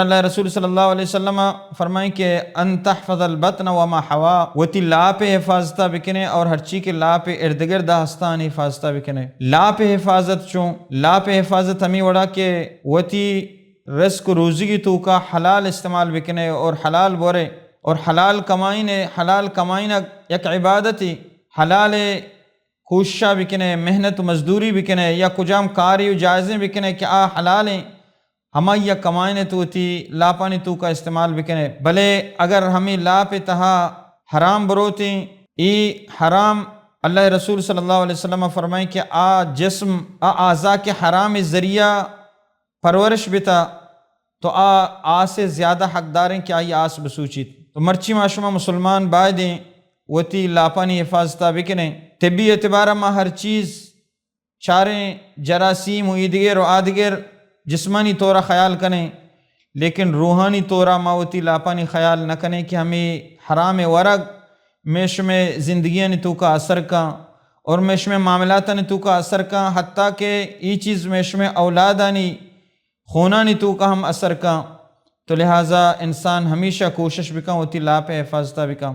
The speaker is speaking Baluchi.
اللہ رسول صلی اللہ علیہ وسلم فرمائیں کہ ان تحفظ البطن وما حوا، وتی لاپ حفاظتہ بکنے اور ہرچی کہ لاپ اردگرد ہستانی حفاظتہ بکنے۔ لاپ حفاظت چون؟ لاپ حفاظت ہمی وڑا کہ وتی رزق و روزی کی توکا حلال استعمال بکنے اور حلال بورے اور حلال کمائینے، حلال کمائینا یک عبادتی، حلال کوششا بکنے، محنت و مزدوری بکنے یا کجام کاری و جائزیں بکنے کہ آ حلالیں، ہمائی ء کمائینے تو وتی لاپانی توکا استعمال بکنے۔ بلے اگر ہمیں لاپ تہا حرام بروتیں، ای حرام، اللہ رسول صلی اللہ علیہ وسلم فرمائیں کہ آ جسم، آ اعضا کے حرام ذریعہ پرورش بتا تو آ آس زیادہ حقداریں کہ آئی آس بسوچیت۔ تو مرچی ما شما مسلمان بائدیں وتی لاپانی حفاظتہ بکنیں۔ طبی اعتبارا ما ہر چیز چاریں، جراثیم و ایدگر و آدگر جسمانی طورا خیال کنیں، لیکن روحانی طورا ما وتی لاپانی خیال نہ کنیں کہ ہمیں حرام ورگ میں شمے زندگیانی توکا اثر کن اور میں شمے معاملاتانی توکا اثر کن، حتیٰ کہ ای چیز میں شمے اولادانی خونانی توکا ہم اثر کن۔ تو لہذا انسان ہمیشہ کوشش بکن وتی لاپ حفاظتہ بکن۔